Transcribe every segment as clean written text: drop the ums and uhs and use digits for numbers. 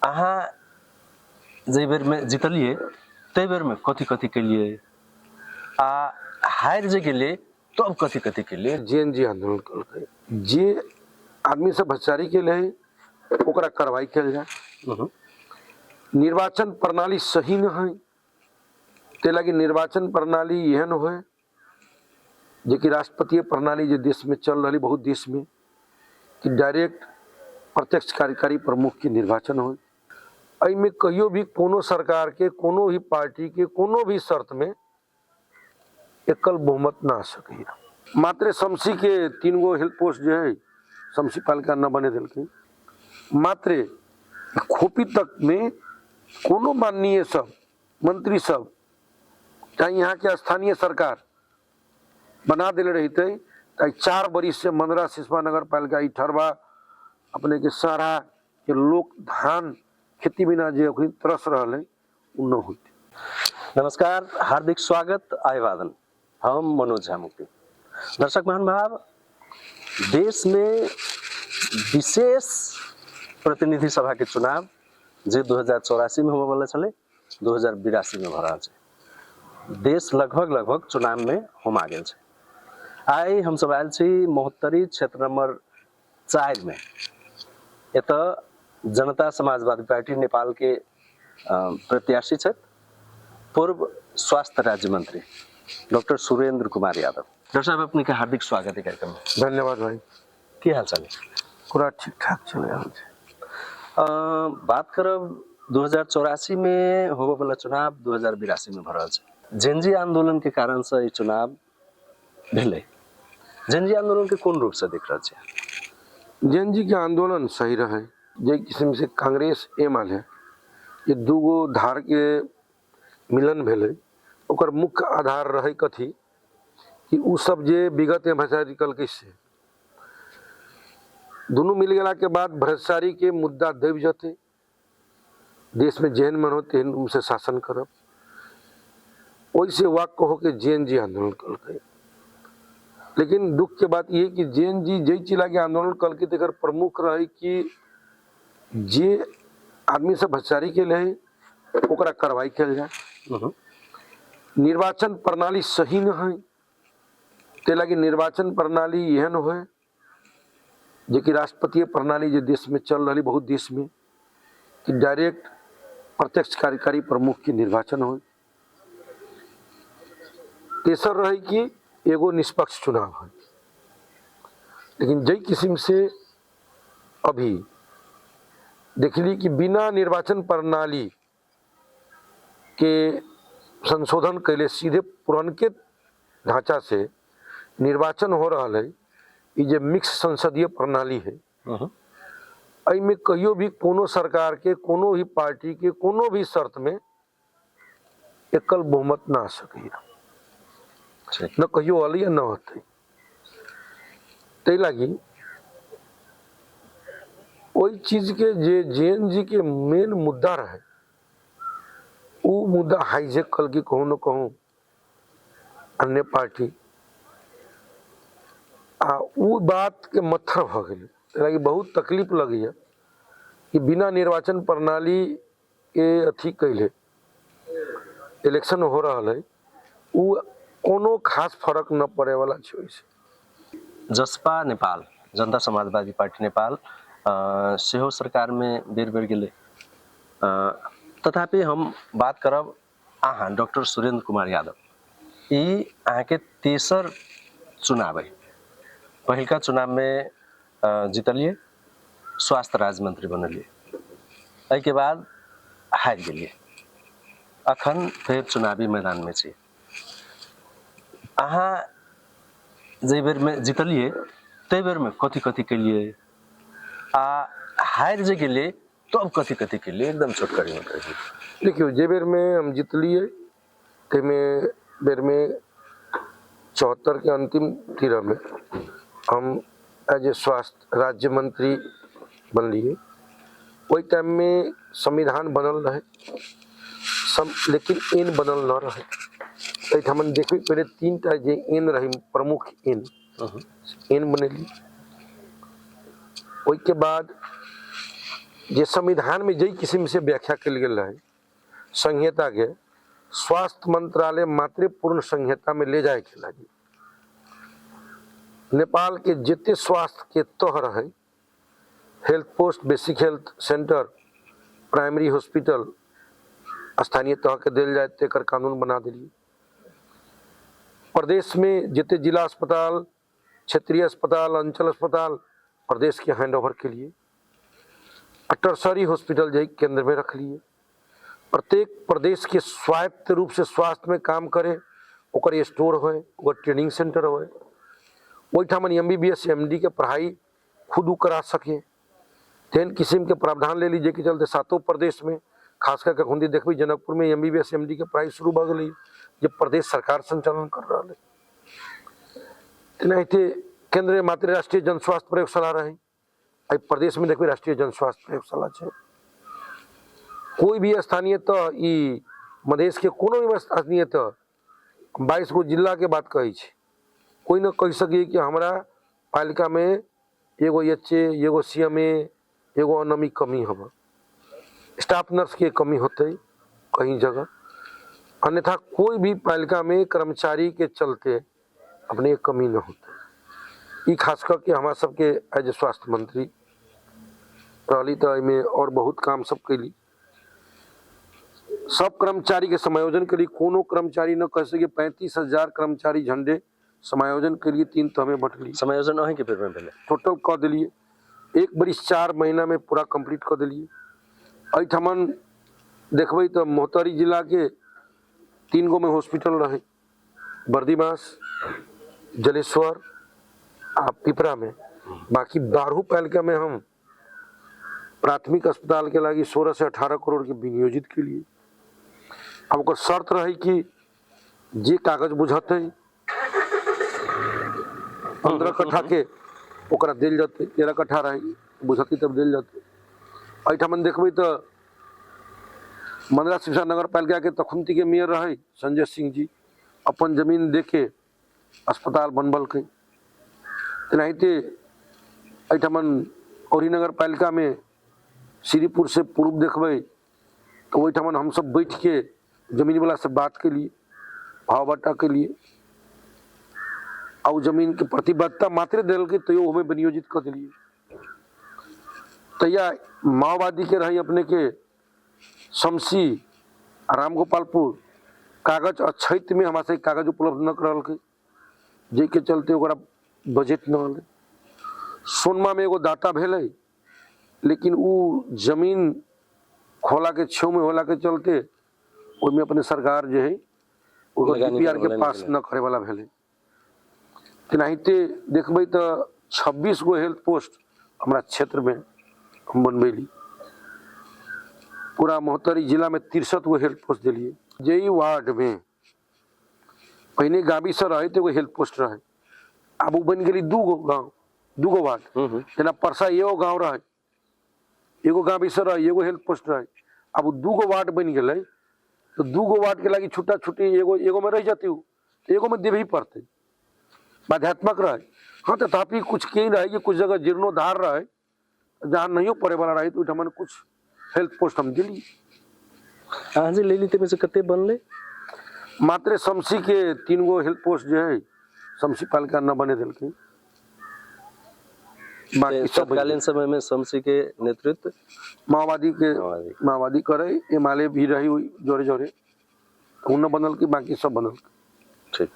अहाँ जाहि बेरमे जितलियै ताहि बेरमे कथी कथी केलियै आ हारि जे गेलियै तब कथी कथी केलियै? जे एन जी आंदोलन केलकै, जे आदमी सब भ्रष्टाचारी केले है ओकरा कार्रवाई कयल जाय। निर्वाचन प्रणाली सही न है, ताहि लागी निर्वाचन प्रणाली एहन होय जेकि राष्ट्रपतीय प्रणाली जे देश में चल रही बहुत देश में कि डायरेक्ट प्रत्यक्ष कार्यकारी प्रमुख के निर्वाचन हो। एहिमे कहियो भी कोनो सरकार के कोनो भी पार्टी के कोनो भी शर्त में एकल बहुमत ना आ सकैया। मात्र शमसी के 3 गो हेल्थ पोस्ट जे है शमसी पालिका न बने देलकै। मात्र खोपी तक में कोनो माननीय सब मंत्री सब चाहे यहाँ के स्थानीय सरकार बना देले रहिते त 4 बरिस से मंदरा सिसवा नगर पालिका इठरवा अपने के सारा के लोक धान खेती बिना जे अखन तरस रहल है उ न होते। नमस्कार, हार्दिक स्वागत अभिवादन। हम मनोज झा मुक्ति। दर्शक महानुभाव, देश में विशेष प्रतिनिधि सभा के चुनाव जे 2084 में होबे वाला छलै 2082 में भऽ रहल छै। देश लगभग लगभग चुनाव में होमा गेल छै। आइ हमसब आयल छी महोत्तरी क्षेत्र नंबर 4 में। एतऽ जनता समाजवादी पार्टी नेपाल के प्रत्याशी छथि पूर्व स्वास्थ्य राज्य मंत्री डॉक्टर सुरेंद्र कुमार यादव। डॉक्टर साहब, अपने के हार्दिक स्वागत है कार्यक्रम में। धन्यवाद भाई। की हाल चाल है? पूरा ठीक ठाक चल रहल छै। बात करब 2084 में होबे वाला चुनाव 2082 में भऽ रहल छै। जेनजी आंदोलन के कारण से ई चुनाव भेलै। जेनजी आंदोलन के कोन रूप से देख रहल छियै? जेनजी के आंदोलन सही रहे। जे किस्म से कांग्रेस एम आल है ये दूगो धार के मिलन भेलै, ओकर मुख्य आधार रहे कथी कि उ सब जे विगत में भ्रष्टाचारी कलकै से दुनू मिल गेला के बाद भ्रष्टाचारी के मुद्दा दबि जतै, देश में जेहन मन हो तेहन रूप से शासन करब, ओहिसे वाक्य होके जे एन जी आंदोलन कलकै। लेकिन दुख के बात ये कि जे एन जी जै चीज लागी आंदोलन कलकै तेकर प्रमुख रहे कि जे आदमी सब भ्रष्टाचारी केले है ओकरा कार्रवाई कयल जाय। निर्वाचन प्रणाली सही न है, ताहि लागी निर्वाचन प्रणाली एहन होय जेकि राष्ट्रपतीय प्रणाली जे देश में चल रही बहुत देश में कि डायरेक्ट प्रत्यक्ष कार्यकारी प्रमुख के निर्वाचन हो। तेसर रहे कि एगो निष्पक्ष चुनाव है। लेकिन जै किस्म से अभी देखली कि बिना निर्वाचन प्रणाली के संशोधन कैले सीधे पुरनके ढांचा से निर्वाचन हो रहा है, ई जे मिक्स संसदीय प्रणाली है एहिमे कहियो भी कोनो सरकार के कोनो भी पार्टी के कोनो भी शर्त में एकल बहुमत ना आ सकैया, न कहियो अलै न होतै। ताहि लागी ओहि चीज के जे जे एन जी के मेन मुद्दा रहे उ मुद्दा हाईजेक कलकी कहूँ न कहूँ अन्य पार्टी आ उ बात के मत्थर भऽ गेलै। ताहि लागी बहुत तकलीफ लगैया कि बिना निर्वाचन प्रणाली के अथी कैले इलेक्शन हो रहल है, उ कोनो खास फरक न पड़े वाला छै ओहिसे। जसपा नेपाल, जनता समाजवादी पार्टी नेपाल सेहो सरकारमे बेर बेर गेलै। तथापि हम बात करब अहाँ डॉक्टर सुरेंद्र कुमार यादव, ई अहाँके तेसर चुनाव अइ। पहिलका चुनावमे जितलियै, स्वास्थ्य राज्य मंत्री बनलियै, एहिके बाद हारि गेलियै, अखन फेर चुनावी मैदानमे छी। अहाँ जाहि बेरमे जितलियै ताहि बेरमे कथी कथी केलियै आ हारि जे गेलियै तब कथी कथी केलियै, एकदम छोटकरीमे कहि दियौ। देखियौ, जे बेरमे हम जितलियै ताहिमे बेरमे 74 के अंतिम तीरमे हम एज ए स्वास्थ्य राज्य मंत्री बनलियै। ओहि टाइममे संविधान बनल रहै लेकिन एन बनल न रहै। एहिठाम देखबै पहिले 3टा जे एन रहै प्रमुख एन, एन बनेली। ओहिके बाद जे संविधानमे जाहि किसिमसँ व्याख्या कयल गेल रहै संहिताके, स्वास्थ्य मंत्रालय मात्रे पूर्ण संहितामे ले जायके लागी नेपालके जते स्वास्थ्यके तह रहै, health post, basic health centre, primary hospital स्थानीय तहके देल जाय, तेकर कानून बना देलियै। प्रदेशमे जते जिला अस्पताल, क्षेत्रीय अस्पताल, अंचल अस्पताल प्रदेश के हैंड ओवर के लिए, टर्सरी हॉस्पिटल जे केंद्र में रख लिए। प्रत्येक प्रदेश के स्वायत्त रूप से स्वास्थ्य में काम करे, ओकर स्टोर होए, ओकर ट्रेनिंग सेंटर होए, ओहिठाम MBBS MD के पढ़ाई खुद उ करा सके, तेहन किस्म के प्रावधान ले ली, जाहिके चलते सातों प्रदेश में, खास करके अखन देखबै जनकपुर में MBBS MD के पढ़ाई शुरू भऽ गेलै, जे प्रदेश सरकार संचालन कर रहल है। तेनाहिते केंद्रीय मातृ राष्ट्रीय जन स्वास्थ्य प्रयोगशाला रहे, एहि प्रदेश में देखबै राष्ट्रीय जन स्वास्थ्य प्रयोगशाला छै। कोई भी स्थानीय तह, ई मधेश के कोनो भी स्थानीय तह, 22 गो जिला के बात कहै छी, कोई न कहि सकैए कि हमरा पालिका में एगो एच ए, एगो CMA, एगो अनमी कमी हब, स्टाफ नर्स के कमी होतै कहीं जगह, अन्यथा कोई भी पालिका में कर्मचारी के चलते अपने कमी न होतै। ई खास करके हमरा सबके एज ए स्वास्थ्य मंत्री रहली तऽ एहिमे आओर बहुत काम सब कैली। सब कर्मचारी के समायोजन के लिए कोनो कर्मचारी न कह सके, 35,000 कर्मचारी झंडे समायोजन के लिए 3 तह में बटली। समायोजन अहींके बेरमे भेलै? टोटल कऽ देलियै, 1 बरिस 4 महीना में पूरा कंप्लीट कऽ देलियै। एहिठमन देखबै तऽ महोत्तरी जिलाके 3 गो में हॉस्पिटल रहै, बर्दीबास, जलेश्वर आ पिपरा में। बाकी 12 पालिका में हम प्राथमिक अस्पताल के लागी 16 से 18 करोड़ के विनियोजित के लिए। अब ओकर शर्त रही कि जे कागज बुझतै 15 कट्ठा के ओकरा देल जेतै, 13 कट्ठा रही बुझतै तब देल जेतै। एहिठाम देखबै तऽ मंदरा शिक्षा नगर पालिका के तखुनती के मेयर रहे संजय सिंह जी, अपन जमीन दे के अस्पताल बनबलकै। तेनाहिते एहिठाम औरी नगर पालिका में श्रीपुर से पूर्व देखबै तऽ ओहिठाम हमसब बैठ के जमीन वाला से बात केलिए, भाव बट्टा केलिए, आ ओ जमीन के प्रतिबद्धता मात्र देलकै, तैयो ओहिमे विनियोजित कऽ देलियै। तहिया माओवादी के रही अपने के शमसी आ रामगोपालपुर कागज अछैत में हमरा सबके कागज उपलब्ध न करलकै, जाहिके चलते ओकरा बजट न एलै। सोनमा में एगो दाता भेलै, लेकिन उ जमीन खोला के छेव में होला के चलते ओहिमे अपने सरकार जे है ओकर लगानी डीपीआर के करैवला नहि पास भेलै। न करे वाला भेलै। तेनाहिते देखबै तऽ 26 गो हेल्थ पोस्ट हमरा क्षेत्रमे हम बनबैली। पूरा महोत्तरी जिलामे 63 गो हेल्थ पोस्ट देलियै। जाहि वार्डमे पहिने गाबीसँ रहै तऽ एगो हेल्थ पोस्ट रहै, आब ओ बनि गेलै 2 गो गाँव, 2 गो वार्ड। जेना परसा एगो गाँव रहै, एगो गाँव रहै, एगो हेल्थ पोस्ट रहै, आब ओ 2 गो वार्ड बनि गेलै तऽ 2 गो वार्डके लागि छुट्टा छुट्टी एगो एगोमे रहि जेतै, उ तऽ एगोमे देबही पड़तै, बाध्यात्मक रहै। हाँ, तथापि कुछ के रहै कि कुछ जगह जीर्णोद्धार रहै, जहाँ नहियो पड़े वाला रहै, तऽ ओहिठाम कुछ हेल्थ पोस्ट हम देली। अहाँ जे लेली ताहिमे से कते बनलै? मात्र शमसी के 3 गो हेल्थ पोस्ट जे है शमसी पालिका न बने देलकै, बाकी सब तत्कालीन समय में शमसी के नेतृत्व माओवादी के माओवादी करे, एमाले भी रही ओहि जोरे जोरे, ओ न बनल की, बाकी सब बनल। ठीक,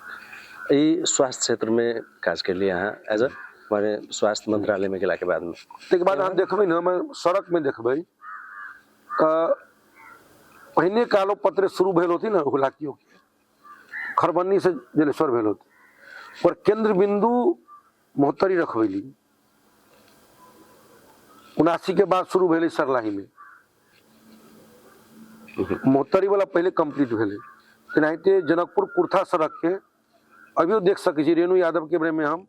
ई स्वास्थ्य क्षेत्र में काज केलिए अहाँ एज अ माने स्वास्थ्य मंत्रालय में गेला के बाद में। ताहिके बाद अहाँ देखबै ने, हम सड़क में देखबै तऽ पहिने कालो पत्र शुरू भेल होती ने हुलाकियो के, खरबन्नी से जलेश्वर भेल होती, पर केंद्र बिंदु महोत्तरी रखबैली। 79 के बाद शुरू भेलै सरलाही में, महोत्तरी वाला पहले कंप्लीट भेलै। तेनाहिते जनकपुर कुर्था सड़क के अभियो देख सकै छी, रेणु यादव के बारे में हम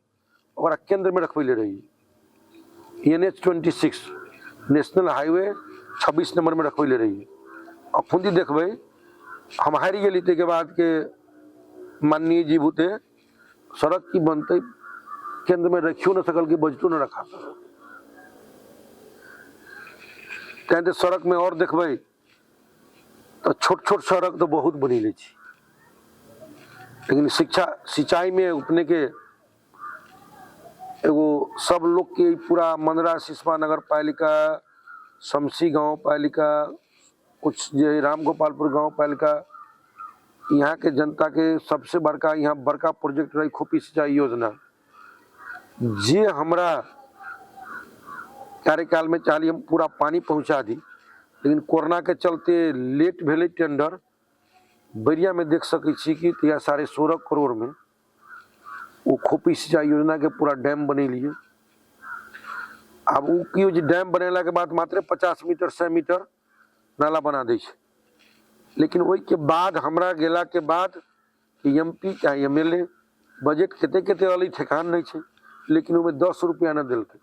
ओकरा केंद्र में रखबैले रही। NH 26 national highway 26 number में रखबैले रही। अखुन देखबै हम हारि गेली, ताहिके बाद के माननीय जी बुते सड़क की बनतै केंद्र में रखियो न सकल कि बजटो न रखा सकल। तेँ तऽ सड़कमे आओर देखबै तऽ छोट छोट सड़क तऽ बहुत बनेले छी, लेकिन शिक्षा सिंचाइमे अपनेके एगो सब लोकके पूरा मंदरा सिसवा नगर पालिका, शमसी गाँव पालिका, कुछ जे रामगोपालपुर गाँव पालिका, यहाँके जनताके सबसे बड़का यहाँ बड़का प्रोजेक्ट रहै खोपी सिंचाई योजना, जे हमरा कार्यकालमे चाहली हम पूरा पानि पहुँचा दी, लेकिन कोरोनाके चलते लेट भेलै टेंडर। बैरियामे देख सकै छी कि तहिया 16.5 करोड़मे ओ खोपी सिंचाई योजनाके पूरा डैम बनेलियै। आब ओ की होइ छै, डैम बनेलाके बाद मात्र 50 मीटर 100 मीटर नाला बना दै छै, लेकिन ओहिके बाद हमरा गेलाके बाद एम पी चाहे एम एल ए बजट कते कते रहलै ठेकान नहि छै, लेकिन ओहिमे 10 रुपैआ नहि देलकै।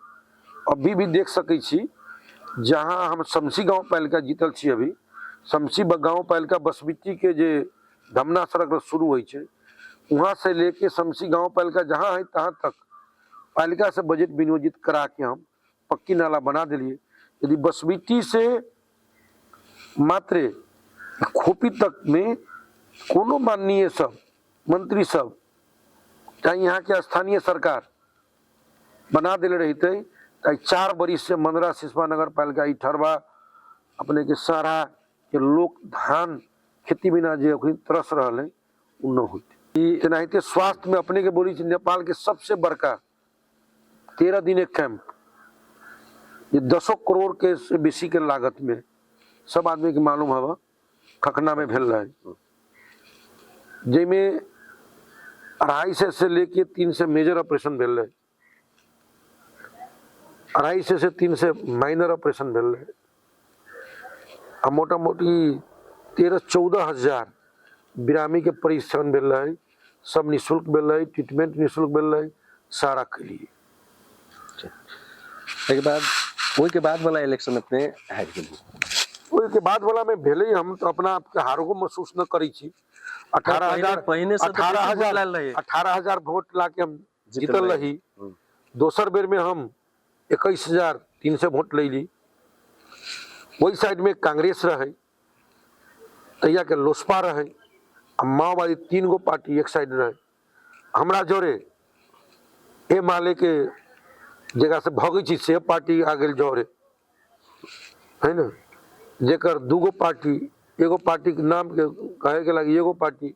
अभी भी देख सकै छी जहाँ हम शमसी गाँव पालिका जीतल छी, अभी शमसी गाँव पालिका बसबिट्टीके जे धमना सड़क शुरू होइ छै वहाँ से लेके शमसी गाँव पालिका जहाँ है तहाँ तक पालिका से बजट विनियोजित करा के हम पक्की नाला बना दिलिए। यदि बसबिट्टी से मात्र खोपी तक में कोनो माननीय सब मंत्री सब चाहे यहाँ के स्थानीय सरकार बना दिले रहते तो 4 बरिस से मंदरा सिसवा नगर पालिका इठरवा अपने के सारा के लोग धान खेती बिना जे अखन तरस रहल है उ न होते। तेनाहिते स्वास्थ्य में अपने के बोली छी नेपाल के सबसे बड़का 13 दिन एक कैंप ये 10 करोड़ के से बेसी के लागत में सब आदमी के मालूम हवा खखना में भेल रहे, जाहिमे 250 से लेके 300 मेजर ऑपरेशन भेल रहे, 250 से 300 माइनर ऑपरेशन भेल रहे आ मोटा मोटी 13-14 हजार बिरामी के परीक्षण भेल रहे, सब निःशुल्क भेल रहे, ट्रीटमेंट निःशुल्क भेल रहे, सारा के लिए। एहिके बाद ओहिके बाद वाला इलेक्शन अपने हारि गेलियै। ओहिके बाद वाला में भेलै, हम तऽ अपना आपके हारो महसूस न करै छी। 18,000 पहिने से तऽ अठारह बेसी वोट हजार लायल रहियै। 18,000 वोट लाके हम जीतल जीतल रही। रही। दोसर बेर में हम 21,300 वोट लैली। ओहि साइड में कांग्रेस रहे, तहिया के लोसपा रहे आ माओवादी, 3 गो पार्टी एक साइड रहे। हमरा जोरे एमाले के जगह से भगै छी से पार्टी आ गेल जोरे, है ना, जेकर 2 गो पार्टी, एगो पार्टी के नाम के कहे के लागी एगो पार्टी,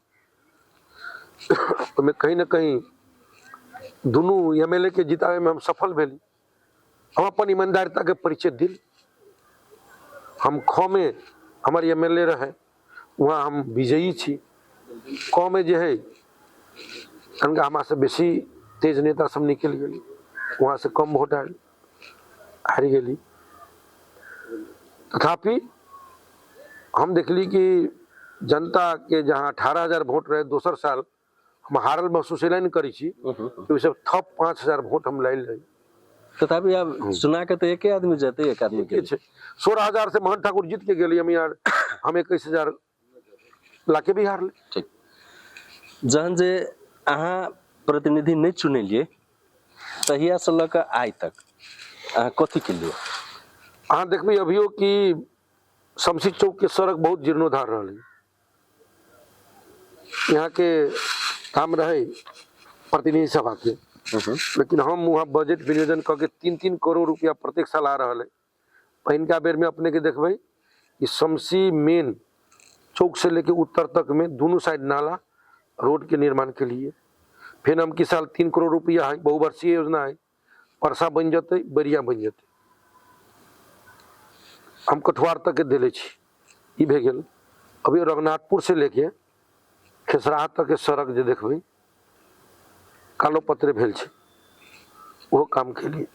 ओहिमे कहीं न कहीं दुनू एम एल ए के जितावे में हम सफल भेली। हम अपन ईमानदारिता के परिचय दिल। हम ख में हमर एम एल ए रहे, वहाँ हम विजयी छी। क में जे है तनिका हमरा से बेसी तेज नेता सब निकलि गेली, वहाँ से कम वोट आयल, हारि गेली। तथापि हम देखली कि जनता के जहाँ 18,000 वोट रहे दोसर साल, हम हारल महसूस एना नहि करै छी कि ओहिसँ थप 5,000 वोट हम लायल रही। तथापि आब चुना के तऽ एके आदमी जेतै, एक आदमी के छै। 16,000 से मोहन ठाकुर जीत के गेली, हम यार हम 21,000 लाके भी हारले। ठीक। जहन जे अहाँ प्रतिनिधि नहि चुनेलियै तहिया से लऽ कऽ आइ तक अहाँ कथी केलियै? अहाँ देखबै अभियो कि शमशी चौक के सड़क बहुत जीर्णोद्धार रहलै। यहाँ के काम रहे प्रतिनिधि सभा के, लेकिन हम वहाँ बजट विनियोजन कऽ के 3-3 करोड़ रुपया प्रत्येक साल आ रहल है। पहिनका बेर में अपने के देखबै कि शमशी मेन चौक से लेके उत्तर तक में दोनों साइड नाला रोड के निर्माण के लिए फिर हम की साल 3 करोड़ रुपया है, बहुवर्षीय योजना है, परसा बनि जेतै, बैरिया बनि जेतै, हम कठुआर तक के देले छी। ई भए गेल। अभी रघुनाथपुर से लेके खेसराहा तक के सड़क जे देखबै कालो पत्रे भेल छै, ओहो काम केलियै।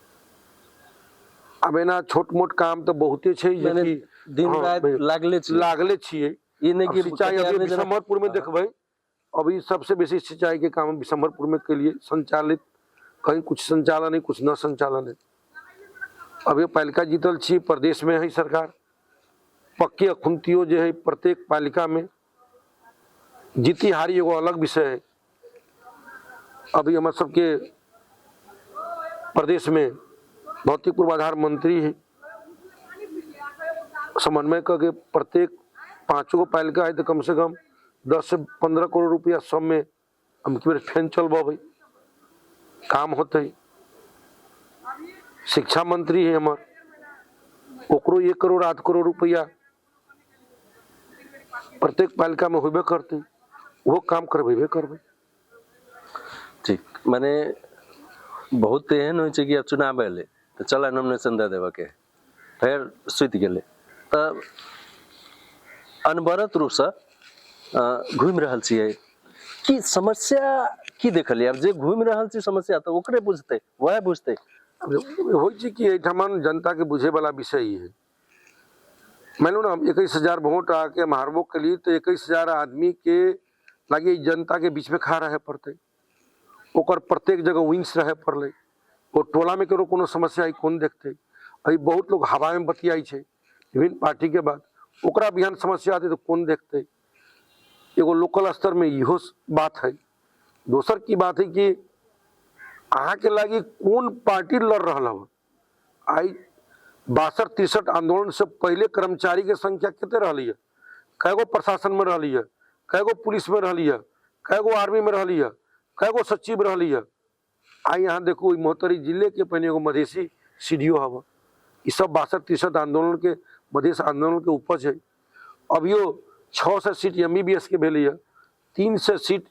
आब एना छोट मोट काम तऽ बहुते छै जे मने कि दिन राति लागले छी, लागले छियै। ई नहि आब कि सिंचाई कते अभी आदमी जेना विशंभरपुर में देखबै, अभी सबसे बेसी सिंचाई के काम विशंभरपुर में के लिए संचालित, कहीं कुछ संचालन है कुछ न संचालन है। अभी पालिका जीतल छी, प्रदेश में है सरकार, पक्के अखुनतियो जे है प्रत्येक पालिका में जीती हारी एगो अलग विषय है। अभी हमर सबके प्रदेश में भौतिक पूर्वाधार मंत्री है, समन्वय कऽ के प्रत्येक 5 गो पालिका है तऽ कम से कम 10 से 15 करोड़ रुपया सबमे हम की बेर फेन चलबेबै, काम होतै। शिक्षा मंत्री है हमर, ओकरो 1 करोड़ 8 करोड़ रुपया प्रत्येक पालिका में होबे करतै, ओहो काम करबेबे करबै। ठीक, माने बहुत एहन होइ छै कि आब चुनाव एलै तऽ चल नॉमिनेशन दऽ देबऽके, फेर सुति गेलै, तऽ अनवरत रूपसँ घुमि रहल छियै। की समस्या की देखलियै? आब जे घुमि रहल छी समस्या तऽ ओकरे बुझतै, वएह बुझतै। होइ छै कि एहिठाम जनताके बुझैवला विषय ई है, मानि लू ने हम 21,000 वोट आके हम हारबो केली तऽ 21,000 आदमीके लागी जनताके बीचमे खड़ा रहै पड़तै, ओकर प्रत्येक जगह विंग्स रहै पड़लै, ओ टोलामे केकरो कोनो समस्या है कोन देखतै। अभी बहुत लोग हवामे बतियाइ छै विभिन्न पार्टीके बात, ओकरा बिहान समस्या आतै तऽ कोन देखतै। एगो लोकल स्तरमे इहो बात है। दोसर की बात है कि अहाँके लागी कोन पार्टी लड़ रहल हव। आइ 62-63 आंदोलन से पहले कर्मचारी के संख्या कते रहली है, कएगो प्रशासन में रहली है, कएगो पुलिस में रहली है, कएगो आर्मी में रहली है, कएगो सचिव रहली है। आइ यहाँ देखू महोत्तरी जिले के पहले एगो मधेसी सी डी ओ हव। ई सब 62-63 आंदोलन के मधेश आंदोलन के उपज है। अभियो 600 सीट MBBS के भेलै है, 300 सीट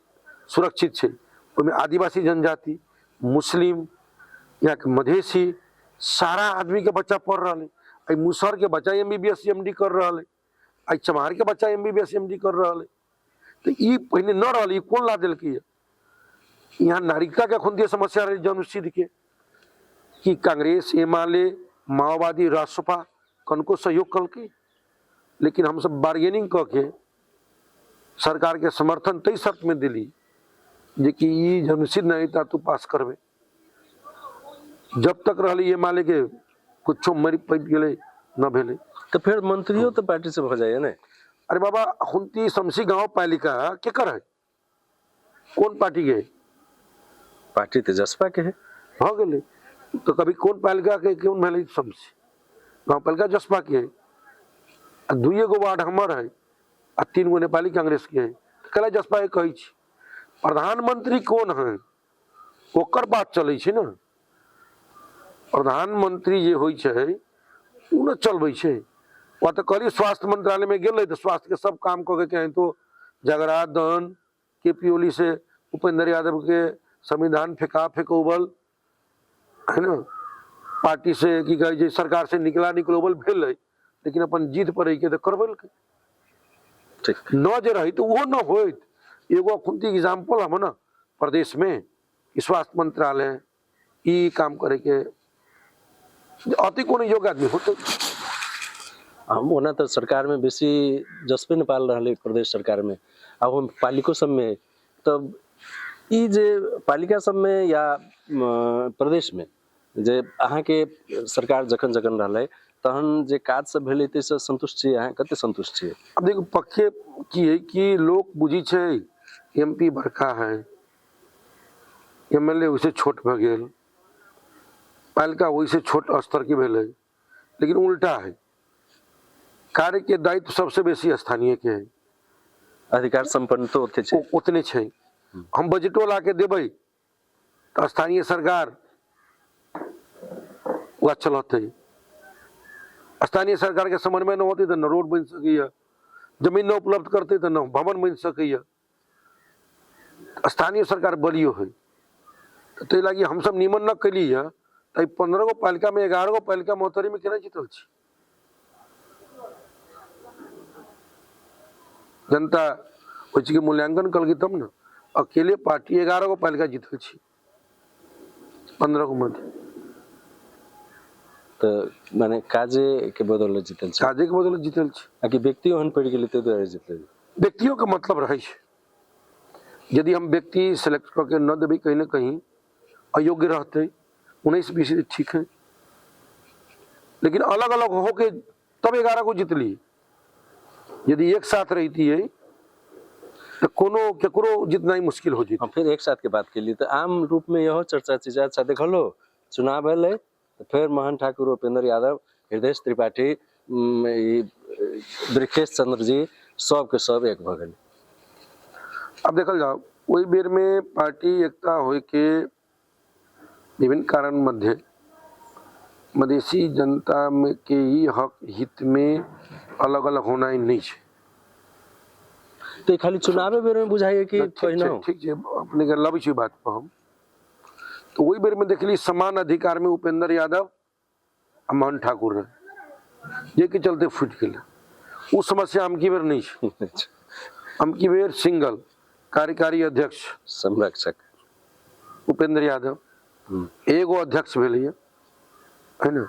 सुरक्षित छै, ओहिमे आदिवासी जनजाति, मुस्लिम, यहाँ के मधेसी सारा आदमी के बच्चा पढ़ रहल है। एहि मुसहर के बच्चा MBBS MD कर रहल है, एहि चमार के बच्चा MBBS MD कर रहल है। तऽ ई पहिने न रहल, ई कोन ला देलकै है? यहाँ नागरिकता के अखन समस्या रहे जन्मसिद्ध के, कि कांग्रेस, एमाले, माओवादी, रासपा कनको सहयोग कलकै, लेकिन हमसब बार्गेनिंग कऽ के सरकार के समर्थन ताहि शर्त में दिली जे कि ई जन्मसिद्ध नहीं ता तू पास करबे। जब तक रहली एमाले के कुछो मरि पड़ि गेलै न भेलै। तऽ फेर मंत्रियो तऽ पार्टी से भऽ जाइए ने? अरे बाबा, अखुनती शमसी गाँव पालिका केकर है, कोन पार्टी के है? पार्टी तऽ जसपा के है। भऽ गेलै तऽ कभी कोन पालिका के कोन भेलै? शमसी गाँव पालिका जसपा के है, आ 2 गो वार्ड हमर है आ 3 गो नेपाली कांग्रेस के है, तऽ कैला जसपा के कहै छी? प्रधानमंत्री कोन है ओकर बात चलै छै ने। प्रधानमंत्री जे होइ छै ओ ने चलबै छै। ओ तऽ कहलियै स्वास्थ्य मंत्रालयमे गेलै तऽ स्वास्थ्यके सब काम कऽ के केनाहितो झगड़ा दन के पी ओली से उपेंद्र यादव के संविधान फेका फेकौबल है ने, पार्टी से की कहै छै सरकार से निकला निकलोबल भेलै, लेकिन अपन जिद पर रहिके तऽ करबेलकै। ठीक न जे रही तऽ ओहो न होइत। एगो अखुनती एग्जाम्पल हम ने प्रदेश में स्वास्थ्य मंत्रालय ई काम करे के अति कोनो योग्य आदमी होते। हम ओना तऽ सरकार में बेसी जसपे नेपाल रहलै प्रदेश सरकार में, आ हम पालिको सबमे, तब ई जे पालिका सबमे या प्रदेश में जे अहाँके सरकार जखन जखन रहलै तहन जे काज सब भेलै ताहिसँ सन्तुष्ट छियै अहाँ? कते सन्तुष्ट छियै? अब देखो पक्षे की है कि लोग बुझी छै एम पी बड़का है, एम एल ए ओहिसँ छोट भऽ गेल, पालिका ओहिसँ छोट स्तर के भेलै, लेकिन उल्टा है। कार्य के दायित्व सबसे बेसी स्थानीय के है, अधिकार सम्पन्न तो ओते छै, ओतने छै। हम बजटो ला के देबै तऽ स्थानीय सरकार वएह चलतै। स्थानीय सरकार के समन्वय न होतै तऽ न रोड बनि सकैए, जमीन न उपलब्ध करतै तऽ न भवन बनि सकैए। स्थानीय सरकार बलियो है, तऽ ताहि लागी हमसब निमन न कैली है। तऽ 15 गो पालिका में 11 गो पालिका महोत्तरी में केना जीतल छी? जनता ओहि चीजके मूल्यांकन कलकै तब ने। अकेले पार्टी 11 गो पालिका जीतल छी 15 गो मध्य। तऽ माने काजे के बदौलत जीतल छी? काजे के बदौलत जीतल छी। आ कि व्यक्ति ओहन पड़ि गेलै ताहि दुआरे जीतल? व्यक्तियों के मतलब रहै छै। यदि हम व्यक्ति सेलेक्ट कऽ के न देबै, कहीं ने कहीं अयोग्य रहतै। 19-20 ठीक है, लेकिन अलग अलग होके तब 11 गो जीतली। यदि एक साथ रहिती है तऽ कोनो केकरो जितना मुश्किल हो जेतै। हम फिर एक साथ के बात केली तऽ आम रूप में इहो चर्चा छै जे अच्छा देखलो चुनाव भेलै तऽ फेर मोहन ठाकुर, उपेंद्र यादव, हृदय त्रिपाठी ई बृखेश चंद्र जी सबके सब एक भऽ गेल। आब देखल जाओ, ओहि बेर में पार्टी एकता होय के विभिन्न कारण मध्य मधेसी जनता में के ही हक हित में अलग अलग होना ही नहीं छै। तऽ खाली चुनावे बेर में बुझाइए कि ठीक छै, पहिने? ठीक छै, अपने के लबै छी बात पर हम। तऽ ओहि बेर में देखली समान अधिकार में उपेंद्र यादव आ मोहन ठाकुर रहे, जाहिके चलते फूटि गेलै। ओ समस्या अमकी बेर नहि छै। अमकी बेर सिंगल कार्यकारी अध्यक्ष संरक्षक उपेंद्र यादव एगो अध्यक्ष भेलैए है ने,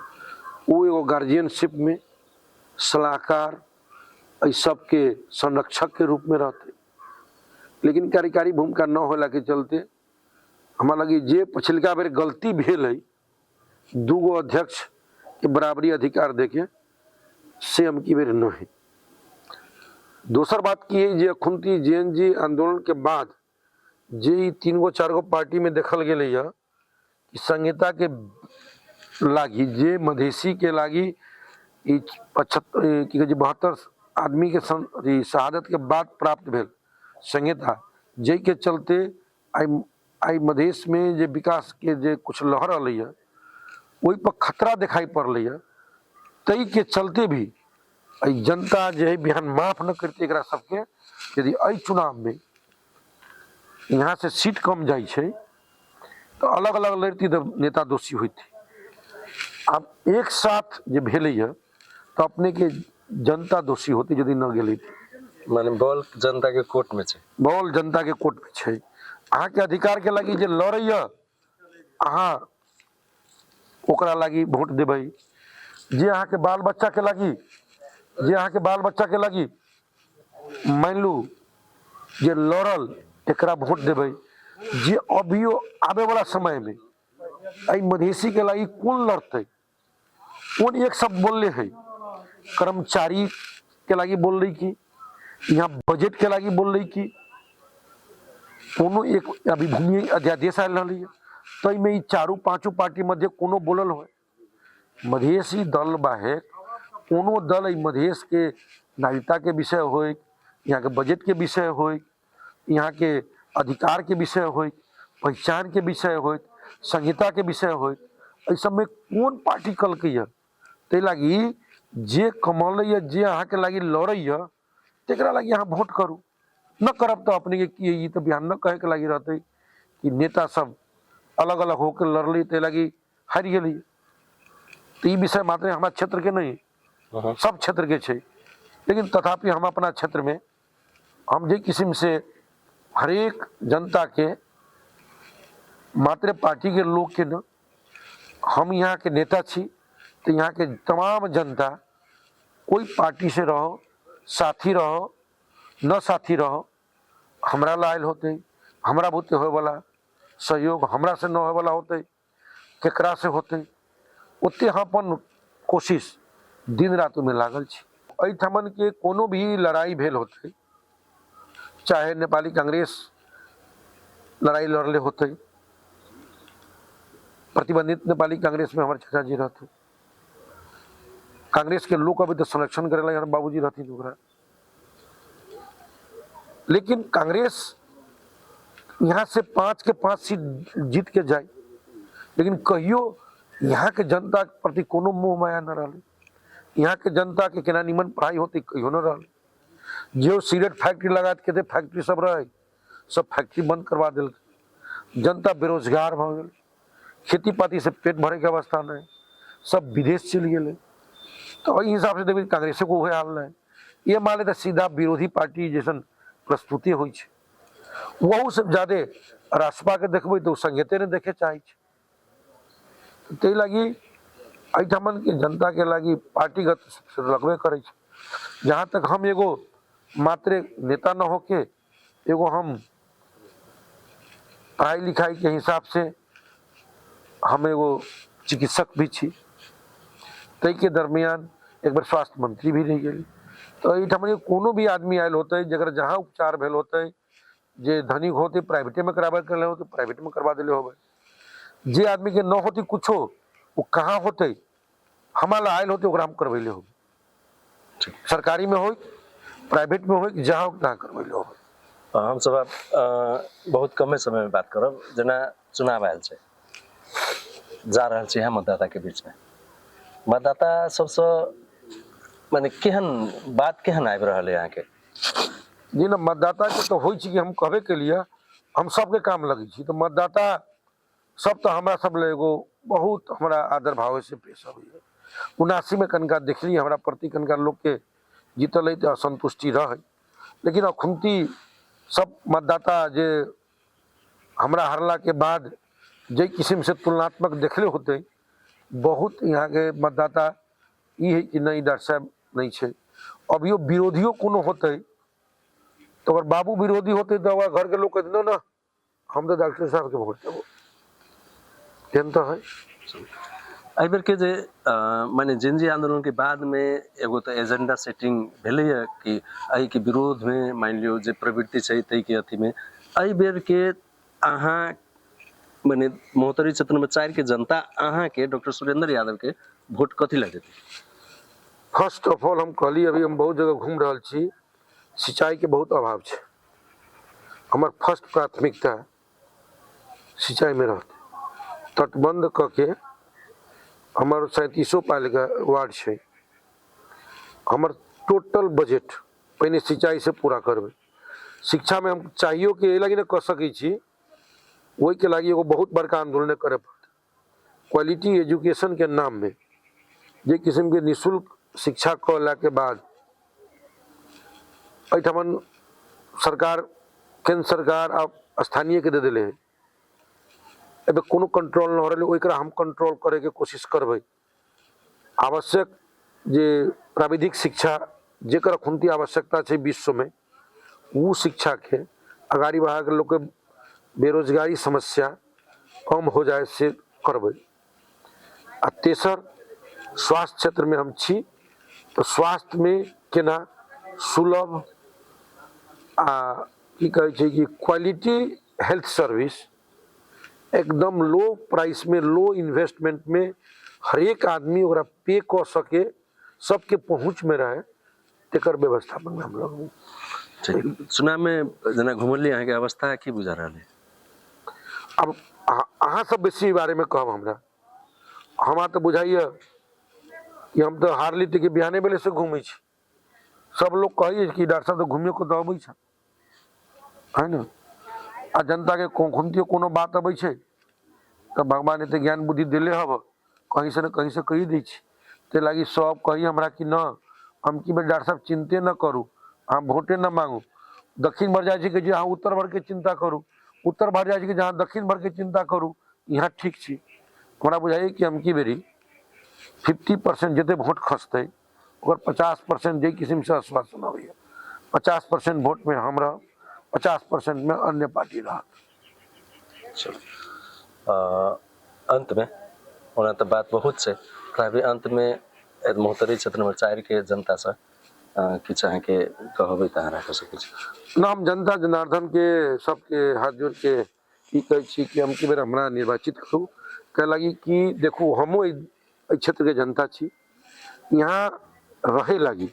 ओ एगो गार्जियनशिप में सलाहकार एहि सबके संरक्षक के रूप में रहते, लेकिन कार्यकारी भूमिका न होला के चलते हमरा लगी जे पछिलका बेर गलती भेल है दूगो अध्यक्ष के बराबरी अधिकार देके, से हम की बेर नहीं। दोसर बात की है जे अखुनती जे एन जी आंदोलन के बाद जे ई 3 गो 4 गो पार्टी में देखल गेलैया कि संहिता के लागी जे मधेसी के लागी ई 75 की कहै छै 72 आदमी के शहादत के बाद प्राप्त भेल संहिता, जाहिके चलते आइ आइ मधेश में जे विकास के जे कुछ लहर अलैया ओहि पर खतरा दिखाई पड़लैया, ताहि के चलते भी एहि जनता जे है बिहान माफ न करते एकरा सबके। यदि एहि चुनाव में यहाँ से सीट कम जाइ छै तऽ अलग अलग लड़ती तऽ नेता दोषी होते। आब एक साथ जे भेलैया तऽ अपने के जनता दोषी होते यदि न गेलै। माने बॉल जनता के कोर्ट में छै, बॉल जनता के कोर्ट में छै। अहाँके अधिकार के लागी जे लड़ैया अहाँ ओकरा लागी वोट देबै, जे अहाँके बाल बच्चा के लागी, जे अहाँके बाल बच्चा के लागी मानि लू जे लड़ल एकरा वोट देबै, जे अभियो आबे वाला समय में एहि मधेसी के लागी कोन लड़तै, कोन एक शब्द बोलले है, कर्मचारी के लागी बोलले की यहाँ बजट के लागी बोलले की कोनो एक अभी भूमि अध्यादेश आयल रहलै ताहिमे ई चारू पाँचो पार्टी मध्य कोनो बोलल होय। मधेसी दल बाहेक कोनो दल एहि मधेश के नागरिकता के विषय होय, यहाँ के बजट के विषय होय, यहाँ के अधिकार के विषय होय, पहचान के विषय होय, संहिता के विषय होय, एहि सबमे कोन पार्टी कलकै ताहि लागी जे कमलैया जे अहाँके लागी लड़ैया तकरा लागी अहाँ वोट करू, न करब तऽ अपने के की ई तऽ बिहान न कहे के लागी रहतै कि नेता सब अलग अलग होके लड़ली ताहि लागी हारि गेली। तऽ ई विषय मात्र हमरा क्षेत्र के नहीं, सब क्षेत्र के छै, लेकिन तथापि हम अपना क्षेत्र में हम जे किस्म से हरेक जनता के मात्र पार्टी के लोग के न, हम यहाँ के नेता छी तो यहाँ के तमाम जनता कोई पार्टी से रहो, साथी रहो न साथी रहो, हमरा ला आयल होते, हमरा बुते होए वाला सहयोग हमरा से न होए वाला होते, केकरा से होते, ओते हम अपन कोशिश दिन रात में लागल छी। एहिठमन के कोनो भी लड़ाई भेल होते, चाहे नेपाली कांग्रेस लड़ाई लड़ले होते, प्रतिबंधित नेपाली कांग्रेस में हमारे चाचा जी रहते, कांग्रेस के लोग अभी तो संरक्षण करे ला बाबूजी रहथिन ओकरा, लेकिन कांग्रेस यहाँ से 5 के 5 सीट जीत के जाए, लेकिन कहियो यहाँ के जनता के प्रति कोनो मोह माया न रहलै, यहाँ के जनता के केना निमन पढ़ाई होते कहियो न रहलै। जे सिगरेट फैक्ट्री लगा के फैक्ट्री सब रहे, सब फैक्ट्री बंद करवा देलकै, जनता बेरोजगार भऽ गेल, खेती पाती से पेट भरे के अवस्था नहीं, सब विदेश चलि गेलै। तऽ एहि हिसाब से देखबै कांग्रेसो के उहे हाल नहीं, ये माले तऽ सीधा विरोधी पार्टी जैसन प्रस्तुति होइ छै। वहू से ज्यादे रासपा के देखबै तऽ ओ संगीते नहि देखे चाहै छै। ताहि लागी एहिठमन के जनता के लागी पार्टीगत लगबे करै छै। जहाँ तक हम एगो मात्र नेता न होके एगो हम पढ़ाई लिखाई के हिसाब से हम एगो चिकित्सक भी छी, ताहिके दरमियान एक बेर स्वास्थ्य मंत्री भी रहि गेली। तऽ एहिठाम कोनो भी आदमी आयल होतै, जकर जहाँ उपचार भेल होतै, जे धनिक होतै प्राइवेटेमे कराबै के होतै प्राइवेटमे करवा देले होबै, जे आदमीके न होतै कुछो ओ कहाँ होतै, हमरा लग आयल होतै ओकरा हम करबैले होबै। सरकारी में हो, प्राइवेट में हो, जहाँ हो तहाँ करबैले हो। हमसब आब बहुत कमे समय में बात करब। जेना चुनाव आयल छै, जा रहल छी हम मतदाता के बीच में, मतदाता सबसँ माने केहन बात केहन आबि रहल है अहाँके? जी ने, मतदाताके तऽ होइ छै कि हम कहबे केलियै, हम सबके काम लगै छी, तऽ मतदाता सब तऽ हमरा सब लए एगो बहुत हमरा आदर भाव से पेश अबैए। 79मे कनिका देखली हमरा प्रति कनिका लोकके जीतल अइ तऽ असन्तुष्टि रहै, लेकिन अखुनती सब मतदाता जे हमरा हारलाके बाद जाहि किसिमसँ तुलनात्मक देखले होतै, बहुत यहाँके मतदाता ई है कि नहि, डॉक्टर साहब नहि छै। अभियो विरोधियो कोनो होतै तऽ ओकर बाबू विरोधी होतै तऽ ओकरा घरके लोक कहतै न न, हम तऽ डॉक्टर साहबके वोट देबो। एहन तऽ है। एहि बेर के जे माने जेनजी आंदोलन के बाद में एगो तऽ एजेंडा सेटिंग भेलैए कि एहिके विरोध में मानि लियौ जे प्रवृत्ति छै ताहिके अथीमे एहि बेर के अहाँ माने महोत्तरी क्षेत्र नंबर 4 के जनता अहाँके डॉक्टर सुरेंद्र यादव के वोट कथी लए देतै? फर्स्ट ऑफ ऑल हम कहली, अभी हम बहुत जगह घूम रहल छी, सिंचाईके बहुत अभाव छै। हमर फर्स्ट प्राथमिकता सिंचाईमे रहतै। तटबन्ध कऽ के हमर 37 पालिका वार्ड छै, हमर टोटल बजट पहिने सिंचाईसँ पूरा करबै। शिक्षामे हम चाहियो कि एहि लागि नहि कऽ सकै छी, ओहिके लागि एगो बहुत बड़का आन्दोलन करय पड़तै। क्वालिटी एजुकेशनके नाममे जे किसिमके निःशुल्क शिक्षा कयलाके बाद एहिठमन सरकार, केन्द्र सरकार आब स्थानीयके दे देले है, एहिमे कोनो कंट्रोल नहि हो रहलै, ओकरा हम कंट्रोल करैके कोशिश करबै। आवश्यक जे प्राविधिक शिक्षा जेकर अखुनती आवश्यकता छै विश्वमे, ओ शिक्षाके अगाड़ी बढ़ाके लोकके बेरोजगारी समस्या कम हो जाए से करबै। आ तेसर, स्वास्थ्य क्षेत्रमे हम छी तऽ स्वास्थ्यमे केना सुलभ आ की कहै छै कि क्वालिटी हेल्थ सर्विस एकदम लो प्राइसमे, लो इन्वेस्टमेंटमे हरेक आदमी ओकरा पे कऽ सके, सबके पहुँचमे रहै, तेकर व्यवस्थापनमे हम लगबै। ठीक। चुनावमे जेना घुमलियै, अहाँके अवस्था की बुझा रहल है? आब अहाँ सब बेसी एहि बारेमे कहब हमरा। हमरा तऽ बुझाइए कि हम तऽ हारली तऽ कि बिहाने बेले से घूमै छी। सब लोग कहैए कि डॉक्टर साहब तऽ घुमियो कऽ तऽ अबै छै, है ने? आ जनताके कखनतियो कोनो बात अबै छै तऽ भगवान एते ज्ञान बुद्धि देले हब, कहींसँ ने कहींसँ कहि दै छै। ताहि लागि सब कही हमरा कि न, हम कि बेर डॉक्टर साहब चिन्ते न करू, अहाँ भोटे न मांगू। दक्षिण भर जाइ छै कि अहाँ उत्तर भरके चिन्ता करू, उत्तर भर जाइ छै कि अहाँ दक्षिण भरके चिन्ता करू, यहाँ ठीक छी। हमरा बुझाइए कि हम की बेरी 50% जते भोट खसतै ओकर 50% जाहि किसिमसँ आश्वासन अबैए, 50% भोटमे हम रहब, 50%मे अन्य पार्टी रहत। चलू, अन्तमे ओना तऽ बात बहुत छै, तथापि अन्तमे महोत्तरी क्षेत्र नंबर 4 के जनतासँ किछु अहाँके कहबै तऽ अहाँ राखि सकै छी। न, हम जनता जनार्दनके सबके हाथ जोड़के ई कहै छी कि हम कि बेर हमरा निर्वाचित करू। कहे लागी कि देखू, हमहूँ एहि क्षेत्रके जनता छी। यहाँ रहे लागी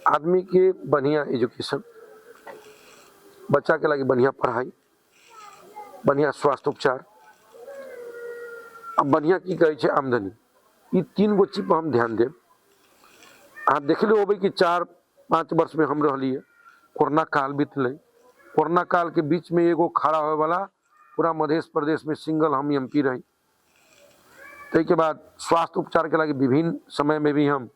आदमीके बढ़िआँ एजुकेशन, बच्चाके लागी बढ़िआँ पढ़ाइ, बढ़िआँ स्वास्थ्य उपचार आ बढ़िआँ की कहै छै आमदनी, ई 3 गो चीज पर हम ध्यान देब। अहाँ देखले होबै कि 4-5 वर्षमे हम रहलियै, कोरोना काल बीतलै। कोरोना कालके बीचमे एगो खड़ा होयवला पूरा मध्य प्रदेशमे सिंगल हम एम पी रही। ताहिके बाद स्वास्थ्य उपचारके लागि विभिन्न समयमे भी हम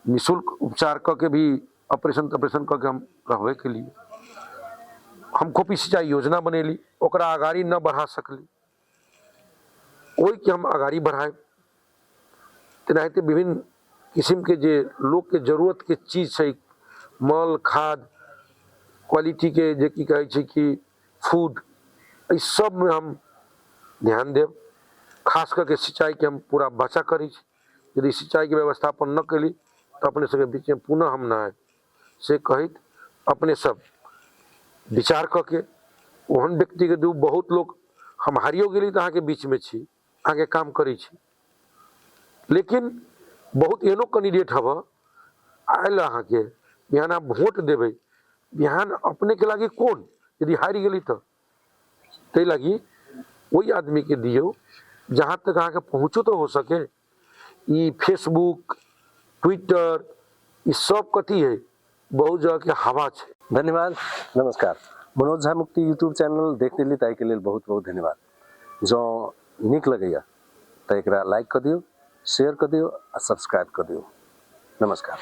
निःशुल्क उपचार कऽ के भी ऑपरेशन तपरेशन कऽ के हम रहबे केलियै। हम खोपी सिंचाई योजना बनेली, ओकरा अगाड़ी न बढ़ा सकली, ओहिके हम अगाड़ी बढ़ायब। तेनाहिते विभिन्न किसिमके जे लोकके जरूरतके चीज छै, मल खाद क्वालिटीके जे की कहै छै कि फूड, एहि सबमे हम ध्यान देब। खास कऽ के सिंचाइके हम पूरा बचा करै छी। यदि सिंचाइके व्यवस्थापन न केली तऽ अपने सबके बीचमे पुनः हम नहि आयब, से कहैत अपने सब विचार कऽ के ओहन व्यक्तिके दू। बहुत लोक हम हारियो गेली तऽ अहाँके बीचमे छी, अहाँके काम करै छी, लेकिन बहुत एहनो कैंडिडेट हब आयल अहाँके बिहान अहाँ वोट देबै, बिहान अपनेके लागि कोन यदि हारि गेली तऽ ताहि लागि ओहि आदमीके दियौ जहाँ तक अहाँके पहुँचो तऽ हो सके। ई फेसबुक ट्विटर ई सब कथी है, बहुत जगहके हवा छै। धन्यवाद, नमस्कार। मनोज झा मुक्ति यूट्यूब चैनल देख देली ताहिके लेल बहुत बहुत धन्यवाद। जँ नीक लगैया तऽ एकरा लाइक कऽ दियौ, शेयर कऽ दियौ आ सब्सक्राइब कऽ दियौ। नमस्कार।